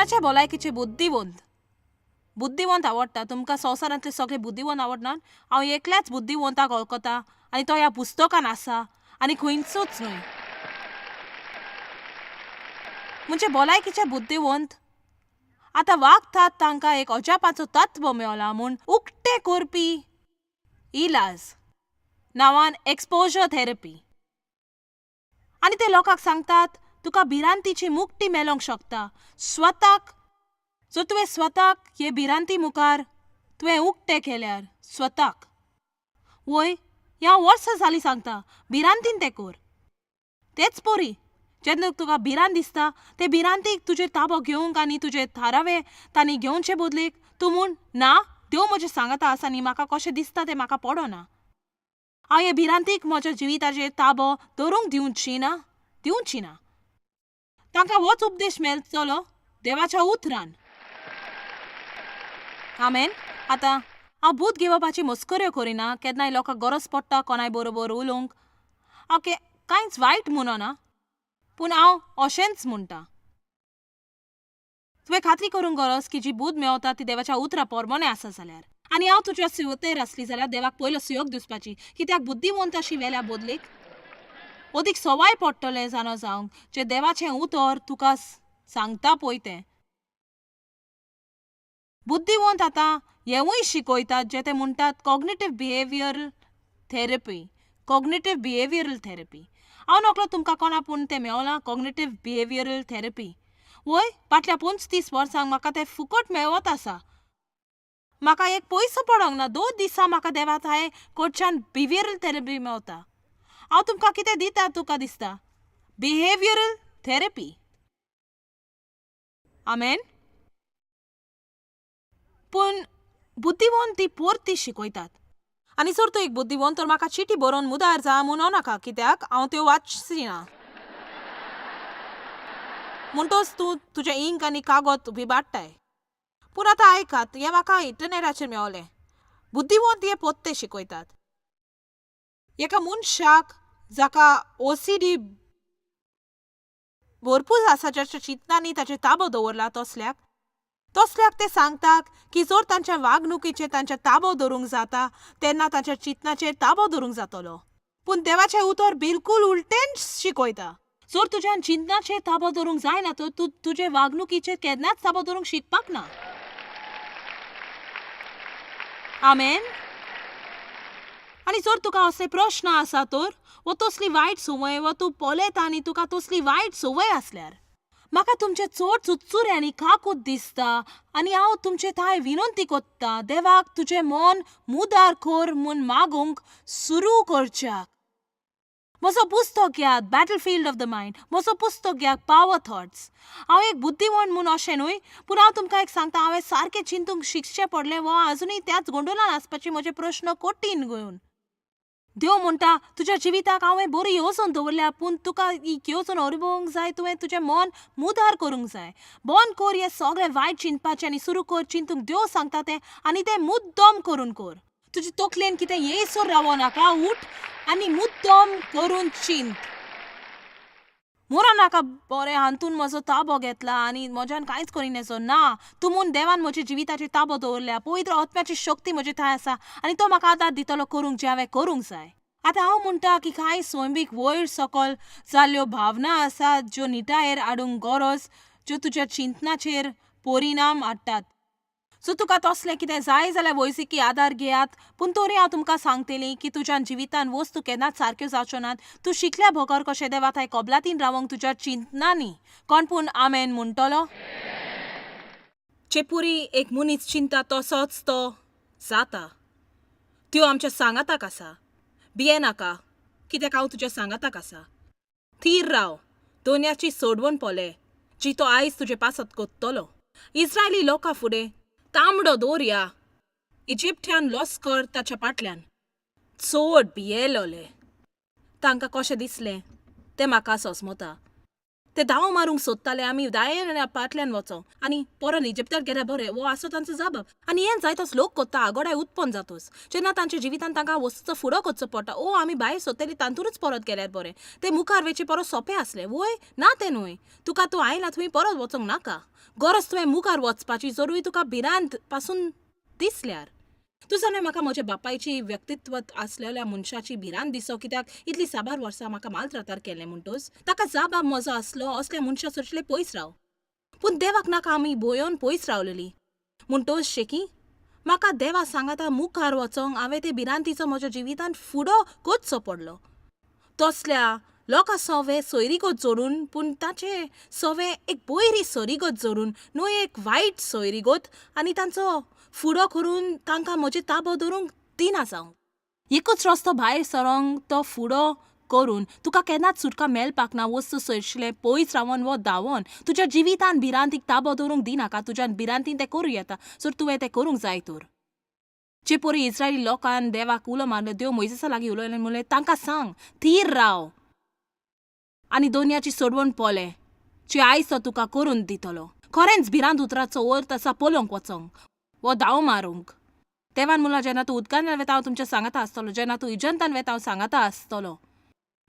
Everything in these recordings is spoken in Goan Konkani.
मनाच्या भलायकेचे बुद्धिवंत. बुद्धिवंत आवडटा तुमकां? संवसारांतले सगळे बुद्धिवंत आवडनात? हांव एकल्याच बुद्धिवंताक वळखता आनी तो ह्या पुस्तकान आसा आनी खंयचोच न्हय. म्हणजे भलायकीचे बुद्धिवंत आतां वागतात, तांकां एक अजापाचो तत्व मेवला म्हूण उक्ते करपी इलाज नांवान एक्सपोजर थेरपी. आनी ते लोकांक सांगतात, तुका भिरांतीची मुक्ती मेळोंक शकता स्वताक, जर तुवें स्वताक हे भिरांती मुखार तुवें उक्तें केल्यार स्वताक. वय, ह्या वर्सां जालीं सांगता, भिरांतीन तें कर. तेच परी जेन्ना तुका भिरांत दिसता, ते भिरांतीक तुजेर ताबो घेवंक आनी तुजे थारावे तांणी घेवचे बदलेक तूं म्हूण, ना, देव म्हजें सांगता आसा आनी म्हाका कशें दिसता तें म्हाका पडना. हांव हे भिरांतीक म्हज्या जिविताचेर ताबो दवरूंक दिवची ना, दिवची ना. तांकां होच उपदेश मेळटलो देवाच्या उतरान. आमेन. आतां हांव भूत घेवपाची मस्कऱ्यो करिना. केन्नाय लोकांक गरज पडटा कोणाय बरोबर उलोवंक. हांव कांयच वायट म्हणना, पूण हांव अशेंच म्हणटा, तुवें खात्री करूंक गरज की जी बूद मेवता ती देवाच्या उतरा पोरमोने आसा जाल्यार. आनी हांव तुज्या सुवतेर आसली जाल्यार देवाक पयलो सुयोग दिवपाची, कित्याक बुद्धिवंत अशी वेल्या बदलेक अदीक सवाय पडटलें जाणा जावंक जें देवाचें उतर तुका सांगता पळय तें. बुद्धिवंत आतां हेंवूय शिकयतात, जे ते म्हणटात cognitive behavioural therapy. Cognitive behavioural therapy, हांव नकळो तुमकां कोणा, पूण तें मेवलां कॉग्नेटीव बिहेवियरल थेरपी. वय, फाटल्या 35 वर्सांक म्हाका तें फुकट मेळत आसा. म्हाका एक पयसो पडोंक ना. 2 दिसा म्हाका देवा थांय कडच्यान बिहेवियरल थेरपी मेवता. हांव तुमकां कितें दिता तुका दिसता? Behavioural therapy. आमेन. पूण बुद्धिवंत ती परती शिकयतात. आनी जर तूं एक बुद्धिवंत तर म्हाका चिटी बरोवन मुदार जा म्हणू नाका, कित्याक हांव त्यो वाचची ना. म्हणटोच तूं तुजें इंक आनी कागद विबाडटाय. पूण आतां आयकात, हें म्हाका इंटरनेटाचेर मेवलें. बुद्धिवंत हे पोत्ते शिकयतात. एका मनशाक जाका ओसीडी भरपूर आसा, जाच्या चिंतनांनी ताचेर ताबो दवरला, तसल्याक तसल्याक ते सांगतात की जर तांच्या वागणुकीचेर तांच्या ताबो दवरूंक जाता, तेन्ना तांच्या चिंतनाचेर ताबो दवरूंक जातलो. पूण देवाचें उतर बिलकूल उलटेंच शिकयता. जर तुज्यान चिंतनाचेर ताबो दवरूंक जायना तर तूं तुजे वागणुकीचेर केन्नाच ताबो दवरूंक शिकपाक ना. आमेन. आनी जर तुका असले प्रश्न आसा तर, वा तसली वायट संवय, वा तूं पळयता आनी तुका तसली वायट संवय आसल्यार, म्हाका तुमचे चड चुरचुरे आनी काकूत दिसता आनी हांव तुमचे थांय विनंती कोत्ता, देवाक तुजें मन मुदार कर म्हूण मागूंक सुरू करच्याक म्हजो पुस्तक घेयात, battle field of the mind. म्हजो पुस्तक घेयात, पावर थॉट्स. हांव एक बुद्धिवंत म्हूण अशें न्हय, पूण हांव तुमकां एक सांगता, हांवें सारकें चिंतूंक शिकचें पडलें वा अजुनूय त्याच गोंदळान आसपाची म्हजे प्रश्न कठीण घेवन. देव म्हणटा, तुज्या जिविताक हांवें बरी येवजण दवरल्या, पूण तुका ही येवजण अनुभवूंक जाय, तुवें तुजें मन मुदार करूंक जाय. बंद कर हें सगळें वायट चिंतपाचें आनी सुरू कर चिंतूंक देव सांगता तें आनी तें मुद्दम करून कर. तुजे तकलेन कितें येयसर रावो नाका. उठ आनी मुद्दम करून चिंत. मोरो नाका, बरें, हातून म्हजो ताबो घेतला आनी म्हज्यान कांयच करिना. ना, तूं म्हूण, देवान म्हज्या जिविताचेर ताबो दवरल्या, पवित्र आत्म्याची शक्ती म्हजे थंय आसा आनी तो म्हाका आदार दितलो करूंक जें हांवें करूंक जाय. आतां हांव म्हणटा की कांय सैमीक वयर सकल जाल्ल्यो भावना आसात ज्यो निटायेर हाडूंक गरज, ज्यो तुज्या चिंतनाचेर परिणाम हाडटात. सो तुका तसलें कितें जाय जाल्यार वैजकी आदार घेयात. पूण तरी हांव तुमकां सांगतलें की तुज्या जिवितान वस्तू केन्नाच सारक्यो जावच्यो नात तूं शिकल्या बगर कशें देवा थंय कबलातीन रावंक तुज्या चिंतनांनी. कोण पूण आमेन म्हणटलो? चेपुरी एक मनीस चिंता तसोच तो जाता. त्यो आमच्या सांगाताक आसा. भिये नाका, कित्याक हांव तुज्या सांगाताक आसा. थीर राव, दोनयाची सोडवण पळय जी तो आयज तुजे पासत कोत्तलो. इस्रायली लोकां फुडें तांबडो दर्या, इजिप्टियन लश्कर ताच्या फाटल्यान. चड भियेलोले. तांकां कशें दिसलें तें म्हाका सोसमता. ते धांव मारूंक सोदताले आमी दायेन पाटल्यान वचो आनी परत इजिप्ताक गेल्यार बरें वो आसो तांचो जबाब. आनी हें जायतोच लोक कोत्ता आगोडाय उत्पन्न जातोच जेन्ना तांच्या जिवितान तांकां वस्तूचो फुडो करचो पडटा. ओ आमी भायर सोदतली तांतूनच परत गेल्यार बरें. ते मुखार वेचे परत सोंपें आसलें वय ना तें न्हय. तुका तूं आयला थंय परत वचोंक नाका. गरज तुवें मुखार वचपाची जरूय तुका भिरांत पासून दिसल्यार. तूं जाणा म्हाका म्हज्या बापायची व्यक्तित्व आसलेल्या मनशाची भिरांत दिसो कित्याक इतली साबार वर्सां म्हाका मालत्रातार केलें म्हणटोच ताका जाबाब म्हजो आसलो असल्या मनशा सरचेले पयस राव. पूण देवाक नाका आमी भोयोन पयस रावलेली म्हणटोच शेकी म्हाका देवा सांगाता मुखार वचोंक हांवें ते भिरांतीचो म्हज्या जिवितान फुडो करचो पडलो. तसल्या लोकां सवे सोयरीगत जोडून पूण ताचे सवे एक बरी सोयरीगत जोडून न्हय एक वायट सोयरीगत आनी तांचो फुडो करून तांकां म्हजे ताबो धरूंक दिना जावंक. एकूच रस्तो भायर सरोंक तो फुडो करून तुका केन्नाच सुटका मेळपाक ना. वस्तू सरशिलें पयस रावन वो धांवोन तुज्या जिवितान भिरांतीक ताबो दवरूंक दिनाका. तुज्यान भिरांतीन तें करूं येता सो तुवें तें करूंक जाय तर. जे पोरी इस्रायली लोकान देवाक उलो मारलो देव मोयजेसा लागीं उलयलें म्हणलें तांकां सांग थीर राव आनी दोनयाची सोडवण पोले जी आयज तो तुका करून दितलो. खरेंच भिरांत उतराचो अर्थ आसा पळोवंक वचोंक वो धांव मारूंक. देवान म्हणलां जेन्ना तूं उदकान वेता हांव तुमच्या सांगाता आसतलो. जेन्ना तूं इजंतान वेता हांव सांगाता आसतलो.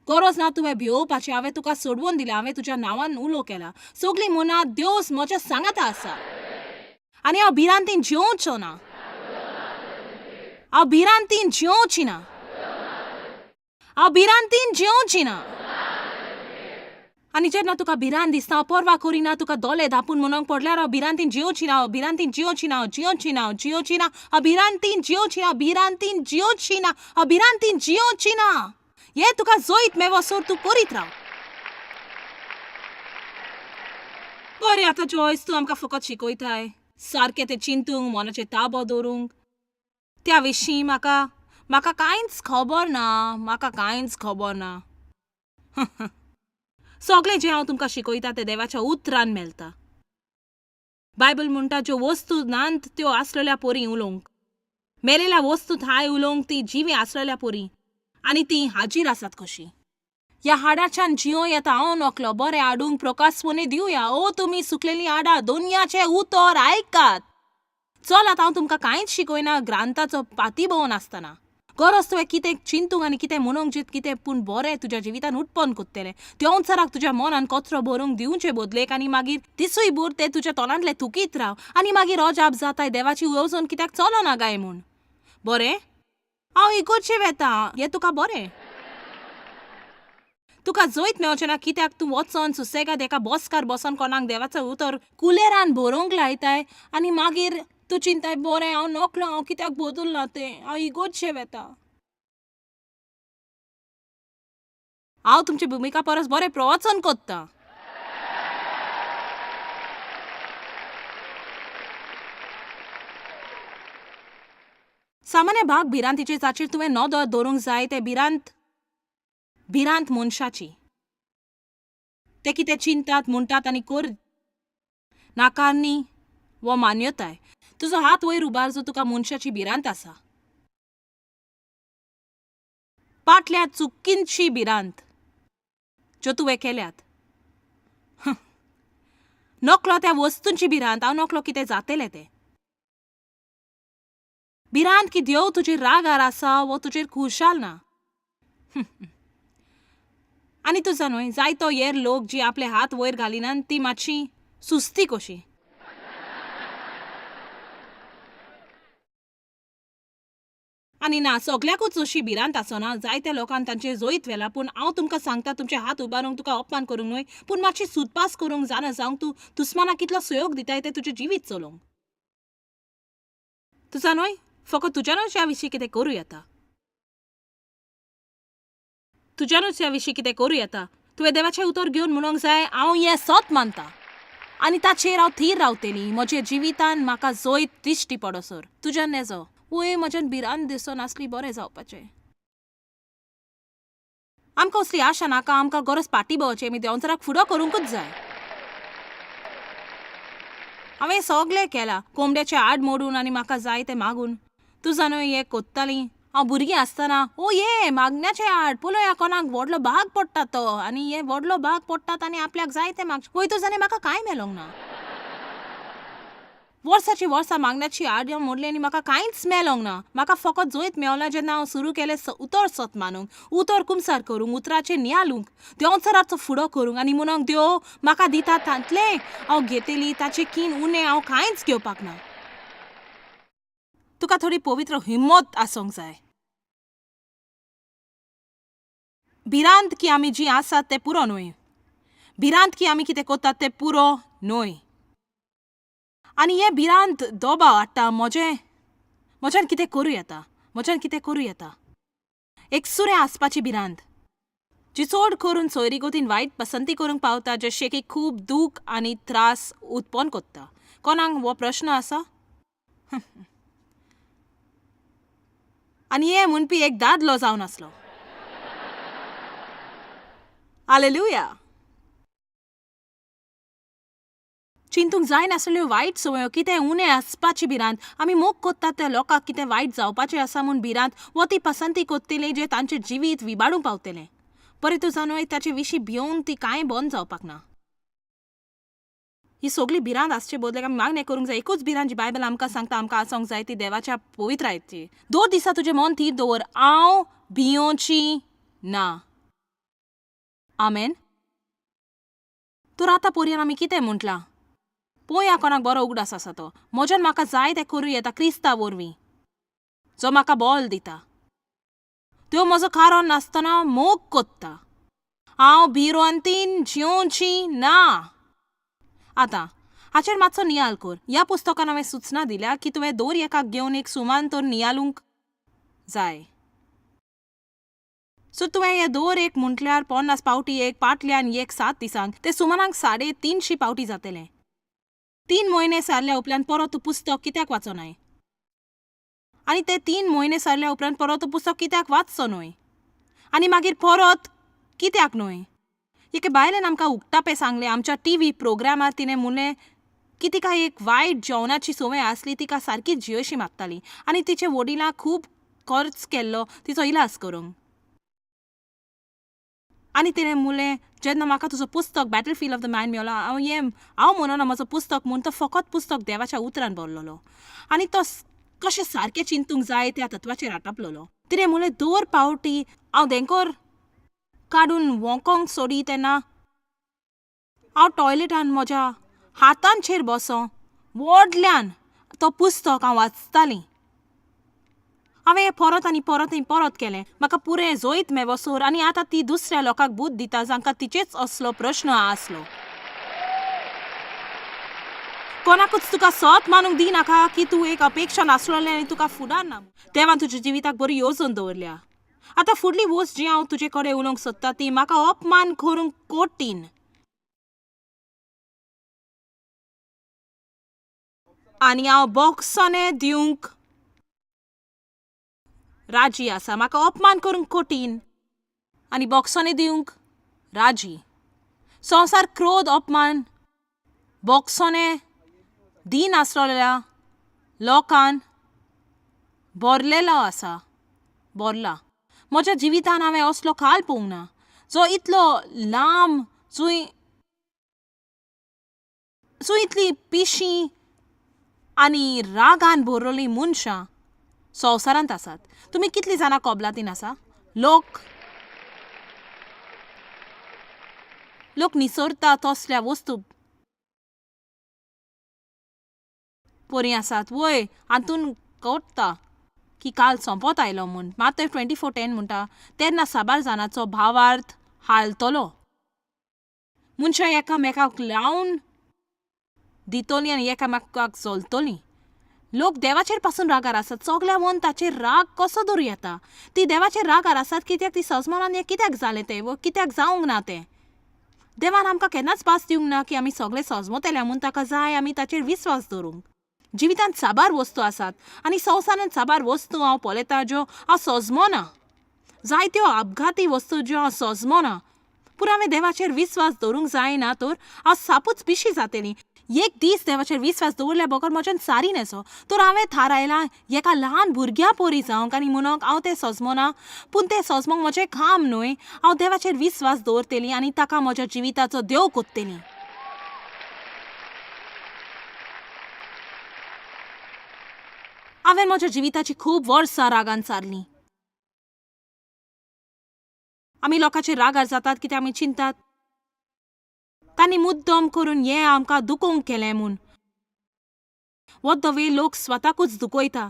गरज ना तुवें भियोवपाचें. हांवें तुका सोडवून दिलें. हांवें तुज्या नांवान उलो केला. सगळीं म्हणात देवस म्हज्या सांगाता आसा आनी हांव भिरांतीन जियोवचो ना. हांव भिरांतीन जियोवची ना. हांव भिरांतीन जियोवची ना. आनी जेन्ना तुका भिरांत दिसता हांव पर्वा करिना तुका दोळे धांपून म्हणूंक पडल्यार हांव भिरांतीन जियोवची ना. हांव भिरांतीन जियोवची ना. हांव जियोवची ना. हांव जियोवची ना. हांव भिरांतीन जियोवची ना. भिरांतीन जियोवची ना. हांव भिरांतीन जियोवची ना. हें तुका जैत मेवसर तूं करीत राव. बरें आतां जॉयस तूं आमकां फकत शिकयताय सारकें तें चिंतूंक मनाचेर ताबो दवरूंक. त्या विशीं म्हाका म्हाका कांयच खबर ना. म्हाका कांयच खबर ना. सगळें जें हांव तुमकां शिकयता तें देवाच्या उतरान मेळटा. बायबल म्हणटा ज्यो वस्तू नात त्यो आसलेल्या पोरी उलोवंक. मेलेल्या वस्तू थाय उलोवंक ती जिवी आसलेल्या पोरी आनी ती हाजीर आसात कशी. ह्या हाडाच्यान जियो येता हांव नकलो बरें हाडूंक प्रकाशपणी दिवया. ओ तुमी सुकलेलीं हाडां दोनयाचें उतर आयकात. चलात हांव तुमकां कांयच शिकयना ग्रांथाचो पाती भोवन आसतना. गरज तुवें कितें चिंतूंक आनी कितें म्हणूंक जीत कितें पूण बरें तुज्या जिवितान उत्पन्न कोत्तलें. देंवचाराक तुज्या मनान कचरो भरूंक दिवचे बदलेक आनी मागीर दिसूय भर तें तुज्या तोंडांतलें थुकीत राव आनी मागीर अजाप जाताय देवाची येवजण कित्याक चलना काय म्हूण. बरें हांव इगोर्चे वेता हें तुका बरें. तुका जैत मेवचें ना कित्याक तूं वचोन सुसेगाद एका बसकार बसोन कोणाक देवाचो उतर कुलेरान बरोवंक लायताय आनी मागीर तूं चिंताय बरें हांव नकलो हांव कित्याक बदलना तें हांव इगोर्चे वेता. हांव तुमचे भुमिका परस बरें प्रवचन कोत्तां. सामान्य भाग भिरांतीचे जाचेर तुवें नदर दवरूंक जाय ते भिरांत भिरांत मनशाची. ते कितें चिंतात म्हणटात आनी कर नाकारणी वो मान्यताय. तुजो हात वयर उबार जो तुका मनशाची भिरांत आसा. पाटल्या चुकींची भिरांत ज्यो तुवें केल्यात. नकलो त्या वस्तूंची भिरांत. हांव नकलो कितें जातलें तें. भिरांत की देव तुजेर रागार आसा वो तुजेर खुशाल ना. आनी तूं जाणा जायतो हेर लोक जी आपले हात वयर घालिनात ती मातशी सुस्ती कशी. आनी ना सगल्याकूच अशी भिरांत आसना. जायत्या लोकांक तांचेर जैत व्हेलां पूण हांव तुमकां सांगता तुमचे हात उबारूंक तुका अपमान करूंक न्हय पूण मातशी सुदपास करूंक जाणा जावंक तूं दुस्मानाक कितलो सहयोग दिताय तें तुजें जिवीत चलोवंक. तूं जाणा फकत तुज्यानूच ह्या विशीं कितें करूं येता. तुज्यानूच ह्या विशीं कितें करूं येता. तुवें देवाचें उतर घेवन म्हणूंक जाय हांव हें सत मानता आनी ताचेर हांव थीर रावतली. म्हज्या जिवितान म्हाका जैत दिश्टी पडसर तुज्यान नेजो वय म्हज्यान भिरांत दिसून आसली बरें जावपाचें. आमकां असली आशा नाका. आमकां गरज पाटी भोंवची आमी देंवचाराक फुडो करूंकूच जाय. हांवें सगळें केलां कोंबड्याचें आड मोडून आनी म्हाका जाय तें मागून. तूं जाणा हें कोत्ताली. हांव भुरगीं आसतना ओ ये मागण्याचें हाड पळया कोणाक व्हडलो भाग पडटा तो आनी हे व्हडलो भाग पडटात आनी आपल्याक जाय तें मागचें वयतो जाल्यार म्हाका कांय मेलोंक ना. वर्साची वर्सां मागण्याची आड मोडली आनी म्हाका कांयच मेलोंक ना. म्हाका फकत जोयत मेवला जेन्ना हांव सुरू केलें उतर सत मानूंक, उतर कुमसार करूंक, उतराचेर नियालूंक, देंवचाराचो फुडो करूंक आनी म्हणूंक देव म्हाका दिता तांतलें हांव घेतली, ताचें कीन उणें हांव कांयच घेवपाक ना. तुका थोडी पवित्र हिम्मत आसूंक जाय. भिरांत की आमी जीं आसात तें पुरो न्हय. भिरांत की आमी कितें करतात तें पुरो न्हय. आनी हें भिरांत दबाव हाडटा म्हजें म्हज्यान कितें करूं येता, म्हज्यान कितें करूं येता. एक सुरें आसपाची भिरांत जी चड करून सोयरीगतीन वायट पसंती करूंक पावता, जशें की खूब दूख आनी त्रास उत्पन्न करता. कोणाक हो प्रश्न आसा? आनी हें म्हणपी एक दादलो जावन आसलो. हालेलुया. चिंतूंक जायनासल्यो वायट संवयो, कितें उणें आसपाची भिरांत, आमी मोग कोत्तात त्या लोकांक कितें वायट जावपाचें आसा म्हूण भिरांत, वो ती पसंती कोत्तली जें तांचें जिवीत विबाडूंक पावतलें. बरें तूं जाणूय ताचे विशीं भियोवन ती कांय बंद जावपाक ना. ही सगळी भिरांत आसचे बदलेक आमी मागणें करूंक जाय. एकूच भिरांत जी बायबल आमकां सांगता आमकां आसूंक जाय ती देवाच्या पवित्रायेची. दोन दिसा तुजें मन थीर दवर, हांव भियोवची ना. आमेन. तर आतां पर्यंत आमी कितें म्हटलां? पळोवया कोणाक बरो उगडास आसा तो. म्हज्यान म्हाका जाय तें करूं येता क्रिस्ता वरवीं जो म्हाका बल दिता. त्यो म्हजो कारण नासतना मोग कोत्ता. हांव भिरांतीन जियोवची ना. आतां हाचेर मातसो नियाल कर. ह्या पुस्तकान हांवें सुचना दिल्या की तुवें दर एकाक घेवन एक सुमान तर नियालूंक जाय. सो तुवें हे दर एक म्हटल्यार 50 पावटी एक पाटल्यान एक 7 दिसांक ते सुमानाक 350 पावटी जातले. 3 म्हयने सारल्या उपरांत परत तूं पुस्तक कित्याक वाचो नाय? आनी ते 3 म्हयने सारल्या उपरांत परत तूं पुस्तक कित्याक वाचचो न्हय? आनी मागीर परत कित्याक न्हय? एके बायलेन आमकां उक्तापें सांगलें आमच्या टी व्ही प्रोग्रामार. तिणें म्हणलें की तिका एक वायट जेवणाची संवय आसली, तिका सारकी जियोशी मागताली आनी तिचे वडिलां खूब खर्च केल्लो तिचो इलाज करूंक. आनी तिणें म्हणलें जेन्ना म्हाका तुजो पुस्तक battle field of the mind मेवलो, हांव हें हांव म्हणना म्हजो पुस्तक म्हूण, तो फकत पुस्तक देवाच्या उतरान भरलेलो आनी तो कशें सारकें चिंतूंक जाय त्या तत्वाचेर आटापलेलो. तिणें म्हणलें दर पावटी हांव देंकोर काडून वोंकोंक सोडी तेन्ना हांव टॉयलेटान म्हज्या हातांचेर बसों व्हडल्यान तो पुस्तक हांव वाचतालीं. हांवें हें परत आनी परत आनी परत केलें. म्हाका पुरें जोयत मेवसोर आनी आतां ती दुसऱ्या लोकांक बूद दिता जांकां तिचेच असलो प्रश्न आसलो. कोणाकूच तुका सत मानूंक दिनाका की तूं एक अपेक्षा नासलेलें आनी तुका फुडार ना. देवान तुज्या जिविताक बरी येवजण दवरल्या. आतां फुडली वस्त जी हांव तुजे कडेन उलोवंक सोदता ती म्हाका अपमान करूंक कठीण. आनी हांव बोक्सोने दिवंक राजी आसा. म्हाका अपमान करूंक कठीण आनी बोक्सोने दिवंक राजी. संवसार क्रोध अपमान बोक्सोने दिनासलेल्या लोकान भरलेलो आसा, भरला. म्हज्या जिवितान हांवें असलो काल पळोवंक ना जो इतलो लांब, जुंय जुंय इतली पिशी आनी रागान भरलेलीं मनशां संवसारांत आसात. तुमी कितलीं जाणां कबलातीन आसा? लोक लोक निसरता तसल्या वस्तू परी आसात. वय हातून कळटा की काल सोंपत आयलो म्हूण. मात 24:10 म्हणटा तेन्ना साबार जाणांचो भावार्थ हालतलो. मनशां एकामेकाक लावन दितलीं आनी एकामेकाक जलतलीं. लोक देवाचेर पासून रागार आसात. सगल्या मन ताचेर राग कसो धरूं येता? ती देवाचेर रागार आसात कित्याक ती सजमनान हें कित्याक जालें तें वो कित्याक जावंक ना तें. देवान आमकां केन्नाच पास दिवंक ना की आमी सगळे सजमतले म्हूण. ताका जाय आमी ताचेर विस्वास दवरूंक. जिवितांत साबार वस्तू आसात आनी संवसारांत साबार वस्तू हांव पळयतां ज्यो हांव सजमना. जायत्यो अपघाती वस्तू ज्यो हांव सजमना. पूण हांवें देवाचेर विस्वास दवरूंक जायना तर हांव सापूच पिशी जातली. एक दीस देवाचेर विस्वास दवरल्या बगर म्हज्यान सारी न्हेसो. तर हांवें थारायलां एका ल्हान भुरग्या पोरी जावंक आनी म्हणूंक हांव तें सजमना, पूण तें सजमोंक म्हजें काम न्हय. हांव देवाचेर विस्वास दवरतली आनी ताका म्हज्या जिविताचो देव कोत्तली. हांवें म्हज्या जिविताची खूब वर्सां रागान सारलीं. आमी लोकांचेर रागार जातात कित्याक आमी चिंतात तांणी मुद्दम करून हें आमकां दुखोवंक केलें म्हूण. वद्द वे लोक स्वताकूच दुखयता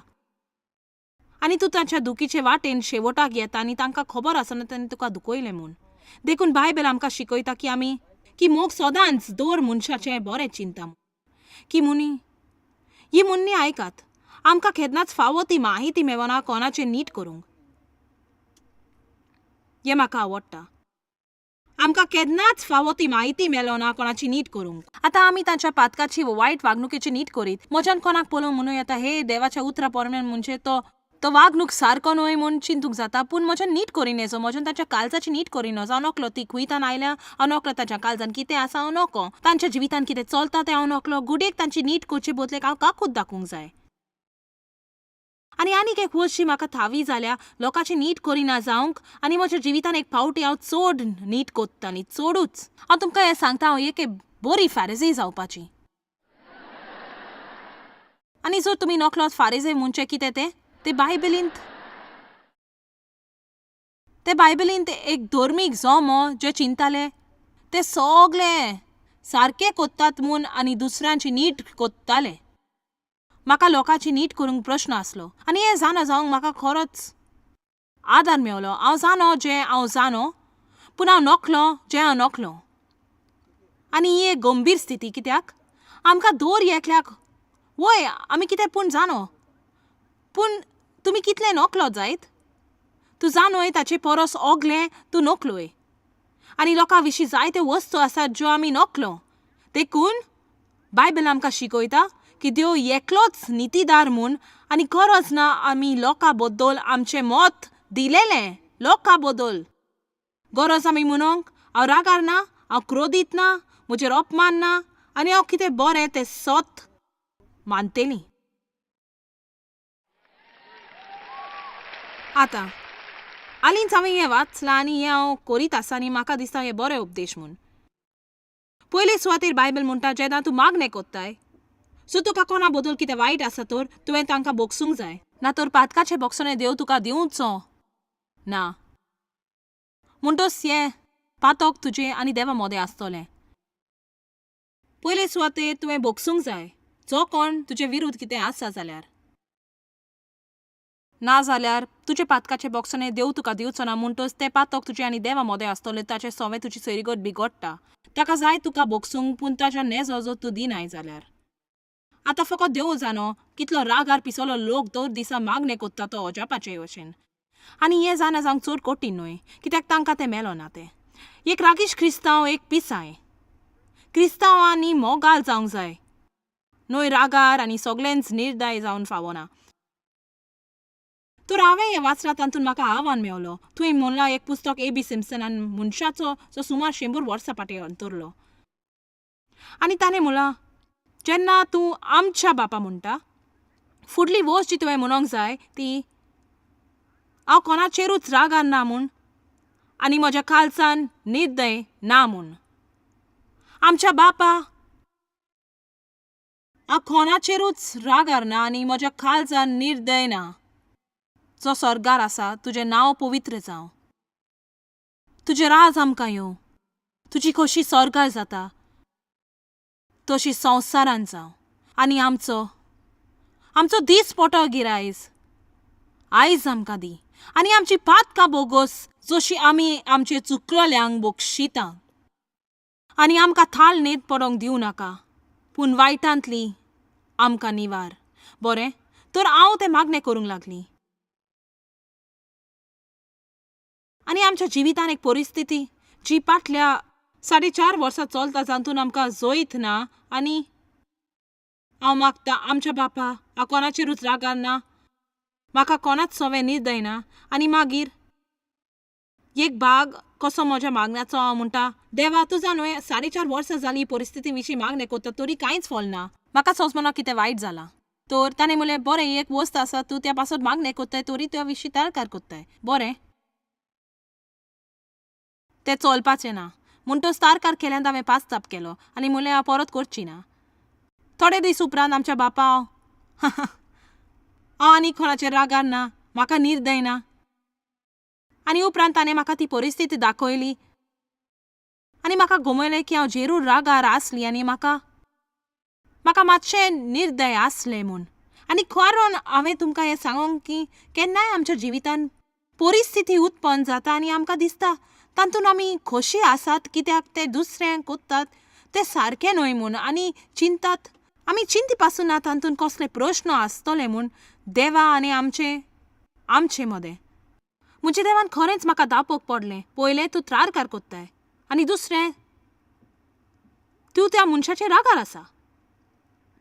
आनी तूं तांच्या दुखीचे वाटेन शेवटाक येता आनी तांकां खबर आसना तांणी तुका दुखयलें म्हूण. देखून बायबल आमकां शिकयता की आमी की मोग सदांच दर मनशाचें बरें चिंता की मुनी ही मुन्नी आयकात, आमकां केन्नाच फावो ती माहिती मेळना कोणाचें नीट करूंक. हें म्हाका आवडटा. आमकां केन्नाच फावो ती माहिती मेळना कोणाची नीट करूंक. आतां आमी तांच्या पातकाची वायट वागणुकेची नीट करीत म्हज्यान कोणाक पळोवंक म्हणूं येता हे देवाच्या उतरा पोरम्यान म्हणजे तो तो वागणूक सारको न्हय म्हूण चिंतूंक जाता, पूण म्हज्यान नीट करिनजो, म्हज्यान तांच्या काळजाची नीट करिनजो. हांव नकलो ती खुयतान आयल्या, हांव नकलो तांच्या काळजान कितें आसा हांव नको, तांच्या जिवितान कितें चलता तें हांव नकलो. गुडेक तांची नीट करचे बदलेक हांव काकूत दाखोवंक जाय. आनी आनीक एक वस्त जी म्हाका थावी जाल्या लोकांची नीट करिना जावंक आनी म्हज्या जिवितान एक फावटी हांव चड नीट कोत्ता न्ही, चडूच. हांव तुमकां हें सांगता, हांव एक बरी फारेजी जावपाची. आनी जर तुमी नकलोत फारेजे म्हणचें कितें तें ते बायबलींत ते बायबलींत एक धर्मीक जमो जे चिंताले ते सगळे सारके कोत्तात म्हूण आनी दुसऱ्यांची नीट कोत्ताले. म्हाका लोकांची नीट करूंक प्रश्न आसलो आनी हें जाणा जावंक म्हाका खरोच आदार मेवलो. हांव जाणो जें हांव जाणो, पूण हांव नकलो जें हांव नकलो. आनी ही एक गंभीर स्थिती कित्याक आमकां दर एकल्याक वय आमी कितें पूण जाणो, पूण तुमी कितलें नकलो जायत. तूं जाणोय ताचे परस ओगलें तूं नकलोय. आनी लोकां विशीं जायत्यो वस्तू आसात ज्यो आमी नकलो. देखून बायबल आमकां शिकयता की देव एकलोच नितीदार म्हूण आनी गरज ना आमी लोकां बद्दल आमचें मत दिलेलें लोकां बद्दल. गरज आमी म्हणूंक हांव रागार ना, हांव क्रोधीत ना, म्हजेर अपमान ना आनी हांव कितें बरें तें सत मानतली. आतां हालींच हांवें हें वाचलां आनी हें हांव करीत आसा आनी म्हाका दिसता हें बरें उपदेश म्हूण. पयले सुवातेर बायबल म्हणटा जेन्ना तूं मागणें कोत्ताय सो तुका कोणा बद्दल कितें वायट आसा तर तुवें तांकां बोगसूंक जाय, ना तर पातकाचें बोगसणें देव तुका दिवचो ना. म्हणटच हें पातक तुजें आनी देवा मोदें आसतलें. पयले सुवातेर तुवें बोगसूंक जाय जो कोण तुजे विरुद्ध कितें आसा जाल्यार, ना जाल्यार तुजें पातकाचें बोगसणें देव तुका दिवचो ना. म्हणटच तें पातक तुजें आनी देवा मोदें आसतलें, ताचें सोवें तुजी सैरीगत बिगडटा. ताका जाय तुका बोगसूंक, पूण ताच्या नेजो जो तूं दिनाय जाल्यार. आतां फकत देव जाणो कितलो रागार पिसलो लोक दर दिसा मागणें कोत्ता तो अजापाचे भशेन. आनी हें जाणा जावंक चड कठीण न्हय कित्याक तांकां तें मेलो ना तें. एक रागीश क्रिस्तांव एक पिसाय. क्रिस्तांवांनी मोगाल जावंक जाय न्हय रागार आनी सगळेंच निर्दय जावन फावना. तर हांवें हें वाचलां तातूंत म्हाका आव्हान मेवलो. तुवें म्हणलां एक पुस्तक ए बी सिम्पसनान मनशाचो जो सुमार 100 वर्सां फाटीं अंतरलो आनी ताणें म्हणलां जेन्ना तूं आमच्या बापा म्हणटा फुडली वस्त जी तुवें म्हणूंक जाय ती हांव कोणाचेरूच रागार ना म्हूण आनी म्हज्या काळजान निर्दय ना म्हूण. आमच्या बापा हांव कोणाचेरूच रागार ना आनी म्हज्या काळजान निर्दय ना. जो स्वर्गार आसा तुजें नांव पवित्र जावं, तुजें राज आमकां येवं, तुजी खोशी स्वर्गार जाता तशी संवसारान जावं. आनी आमचो आमचो दीस पोटो गिरायज आयज आमकां दी आनी आमची पातकां बोगोस जशी आमी आमचे चुकलोल्यांक बोगशिता. आनी आमकां थाल न्हीद पडोंक दिवं नाका, पूण वायटांतली आमकां निवार. बरें तर हांव तें मागणें करूंक लागली. आनी आमच्या जिवितान एक परिस्थिती जी फाटल्या 4.5 वर्सां चलता जातून आमकां जैत ना. आनी हांव मागता आमच्या बापा हांव कोणाचेरूच रागार ना, म्हाका कोणाच सोवें निर्दय ना. आनी मागीर एक भाग कसो म्हज्या मागण्याचो हांव म्हणटा, देवा तुजा न्हय 4.5 वर्सां जालीं ही परिस्थिती विशीं मागणें करता तरी कांयच फल ना. म्हाका सोंसमना कितें वायट जालां. तर ताणें म्हणलें, बरें एक वस्त आसा, तूं त्या पासत मागणें करताय तरी त्या विशीं तळकार करताय. बरें, तें चलपाचें ना. म्हणटच तारकार केल्यान हांवें पास्ताप केलो आनी म्हणलें हांव परत करची ना. थोडे दीस उपरांत आमच्या बापा हांव आनी कोणाचेर रागार ना, म्हाका निर्दय ना. आनी उपरांत ताणें म्हाका ती परिस्थिती दाखयली आनी म्हाका गमयलें की हांव जेरूर रागार आसली आनी म्हाका म्हाका मातशें निर्दय आसलें म्हूण. आनी कारण हांवें तुमकां हें सांगूंक की केन्नाय आमच्या जिवितांत परिस्थिती उत्पन्न जाता आनी आमकां दिसता तातूंत आमी खोशी आसात कित्याक ते दुसऱ्यांक कोत्तात तें सारकें न्हय म्हूण आनी चिंतात आमी चिंती पासून ना तातूंत कसले प्रश्न आसतले म्हूण देवा आनी आमचे आमचे मदें. म्हज्या देवान खरेंच म्हाका दापोवंक पडलें. पयलें तूं त्रारकार कोत्ताय आनी दुसरें तूं त्या मनशाचेर रागार आसा.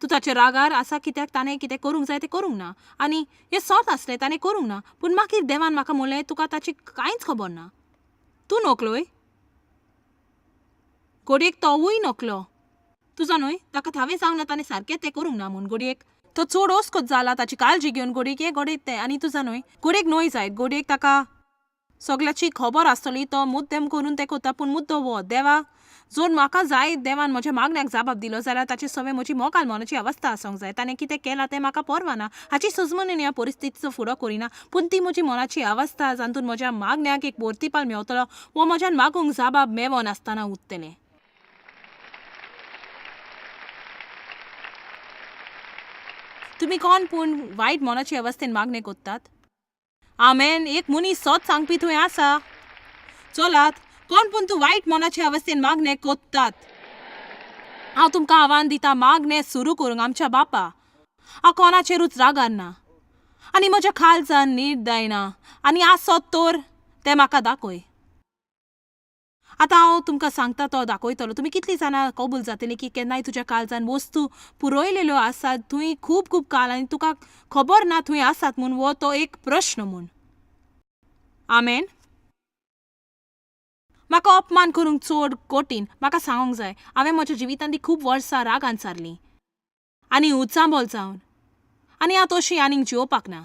तूं ताचेर रागार आसा कित्याक ताणें कितें करूंक जाय तें करूंक ना आनी हें सत आसलें ताणें करूंक ना. पूण मागीर देवान म्हाका म्हणलें तुका ताची कांयच खबर ना. तूं नकलोय, घडयेक तोवूय नकलो तुजो न्हय, ताका थावें जावंक ना ताणें सारकें तें करूंक ना म्हूण. घडयेक तो चड अस्कत जाला ताची काळजी घेवन, घडयेक हें घडयेक तें. आनी तुजा न्हय, घडयेक न्हय जायत, घडयेक ताका सगळ्याची खबर आसतली, तो मुद्दम करून तें करता. पूण मुद्दो हो, देवा जर म्हाका जाय देवान म्हज्या मागण्याक जाबाब दिलो जाल्यार ताचे सवे म्हजी मोगाल मनाची अवस्था आसूंक जाय. ताणें कितें केलां तें म्हाका परवा ना, हाची सजमनी ह्या परिस्थितीचो फुडो करिना, पूण ती म्हजी मनाची अवस्था जातूंत म्हज्या मागण्याक एक प्रतिपाल मेवतलो वो म्हज्यान मागूंक जाबाब मेवो नासतना उरतलें. तुमी कोण पूण वायट मनाचे अवस्थेन मागणें करतात? आमेन. एक मनीस सत सांगपी थंय आसा. चलात, कोण पूण तूं वायट मनाचे अवस्थेन मागणें करतात? हांव तुमकां आव्हान दिता मागणें सुरू करूंक. आमच्या बापा, हांव कोणाचेरूच रागार ना आनी म्हज्या खालजान निर्दय ना आनी आसत तर तें म्हाका दाखय. आतां हांव तुमकां सांगता तो दाखयतलो. तुमी कितलीं जाणां कबूल जातलीं की केन्नाय तुज्या काळजान वस्तू पुरयलेल्यो आसात थंय खूब खूब काळ आनी तुका खबर ना थंय आसात म्हूण, वो तो एक प्रश्न म्हूण. आमेन. म्हाका अपमान करूंक चड कठीण. म्हाका सांगूंक जाय, हांवें म्हज्या जिवितांत ती खूब वर्सां रागान सारलीं आनी उचांबळ जावन, आनी हांव तशी आनीक जिवपाक ना.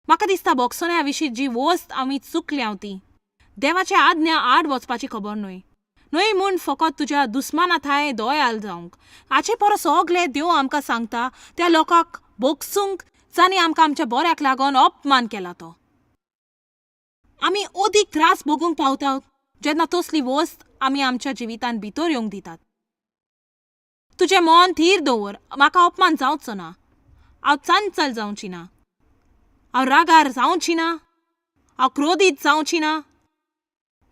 म्हाका दिसता बोक्सोन्या विशीं जी वस्त आमी चुकल्या ती देवाचे आज्ञा आड वचपाची खबर न्हय न्हय म्हूण फकत तुज्या दुस्माना थांय दयाल जावंक. हाचे परस सगळे देव आमकां सांगता त्या लोकांक बोगसूंक जांणी आमकां आमच्या बऱ्याक लागून अपमान केला तो. आमी अदीक त्रास भोगूंक पावता जेन्ना तसली वस्त आमी आमच्या जिवितांत भितर येवंक दितात. तुजें मन थीर दवर, म्हाका अपमान जावचो ना, हांव चंचल जावची ना, हांव रागार जावची ना, हांव क्रोधीत जावची ना,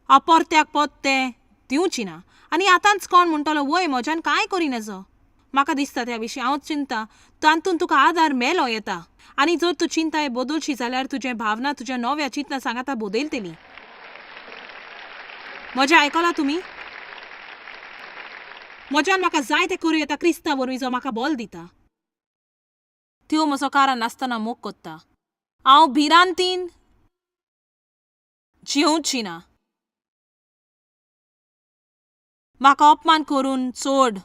हांव परत्याक परतें दिवची ना. आनी आतांच कोण म्हणटलो वय म्हज्यान कांय करी नजो. म्हाका दिसता त्या विशीं हांव चिंता तातूंत तुका आदार मेलो येता. आनी जर तूं चिंताय बदलशी जाल्यार तुजें भावना तुज्या नव्या चिंतना सांगाता बदलतली. म्हजें आयकलां तुमी? म्हज्यान म्हाका जाय तें करूं येता क्रिस्ता वरवीं जो म्हाका बल दिता. त्यो म्हजो कारण नासतना मोग कोत्ता. हांव भिरांतीन जिवची ना. म्हाका अपमान करून चड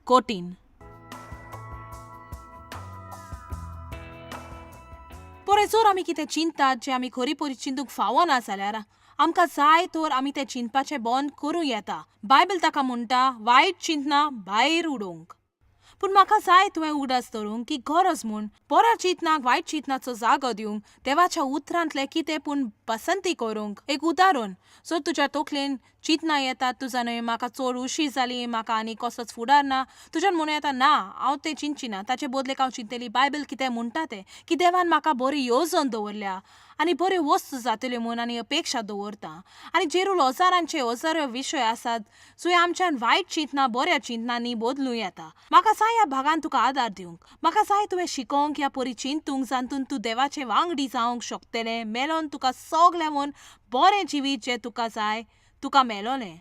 कठीण. पळय, जर आमी कितें चिंतात जें आमी खरी परी चिंतूंक फावना जाल्यार आमकां जाय तर आमी तें चिंतपाचें बंद करूं येता. बायबल ताका म्हणटा वायट चिंतना भायर उडोवंक. पूण म्हाका जाय तुवें उगडास दवरूंक की गरज म्हूण बऱ्या चिंतनाक वायट चिंतनाचो जागो दिवंक देवाच्या उतरांतलें कितें पूण पसंती करूंक. एक उदाहरण, जर तुज्या तकलेन चिंतना येतात तुजा न्हय म्हाका चड उशीर जाली, म्हाका आनी कसलोच फुडार ना, तुज्यान म्हणूं येता ना हांव तें चिंतची ना, ताचे बदलेक हांव चिंततली बायबल कितें म्हणटा तें, की देवान म्हाका बरी येवजण दवरल्या आनी बऱ्यो वस्तू जातल्यो म्हूण आनी अपेक्षा दवरता. आनी जेरूल हजारांचे हजारो विशय आसात जंय आमच्यान वायट चिंतना बऱ्या चिंतनांनी बदलूं येता. म्हाका जाय ह्या भागान तुका आदार दिवंक. म्हाका जाय तुवें शिकोवंक ह्या परी चिंतूंक जातूंत तूं देवाचे वांगडी जावंक शकतलें, मेलोन तुका सगळें म्हूण बरें जिवीत जें तुका जाय तुका मेलोलें.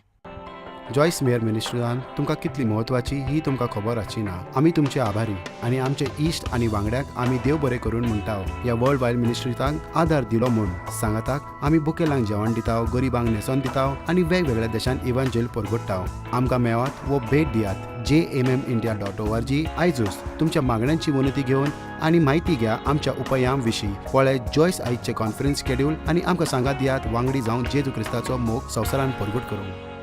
जॉयस मेयर मिनिस्ट्रीजान तुमकां कितली म्हत्वाची ही तुमकां खबर आसची ना. आमी तुमचे आभारी आनी आमचे इश्ट आनी वांगड्याक आमी देव बरें करून म्हणटा ह्या वर्ल्ड वायड मिनिस्ट्रीजांक आदार दिलो म्हूण. सांगाताक आमी बुकेलांक जेवण दिता, गरिबांक न्हेसोन दिता आनी वेगवेगळ्या देशांत इवांजेल परगट्टा. आमकां मेवात वो भेट दियात jmmindia.org आयजूच. तुमच्या मागण्यांची विनंती घेवन आनी म्हायती घ्या आमच्या उपायां विशीं. पळय जॉयस आयजचे कॉन्फरन्स शेड्यूल आनी आमकां सांगात दियात वांगडी जावन जेजू क्रिस्ताचो मोग संवसारान परगट करूंक.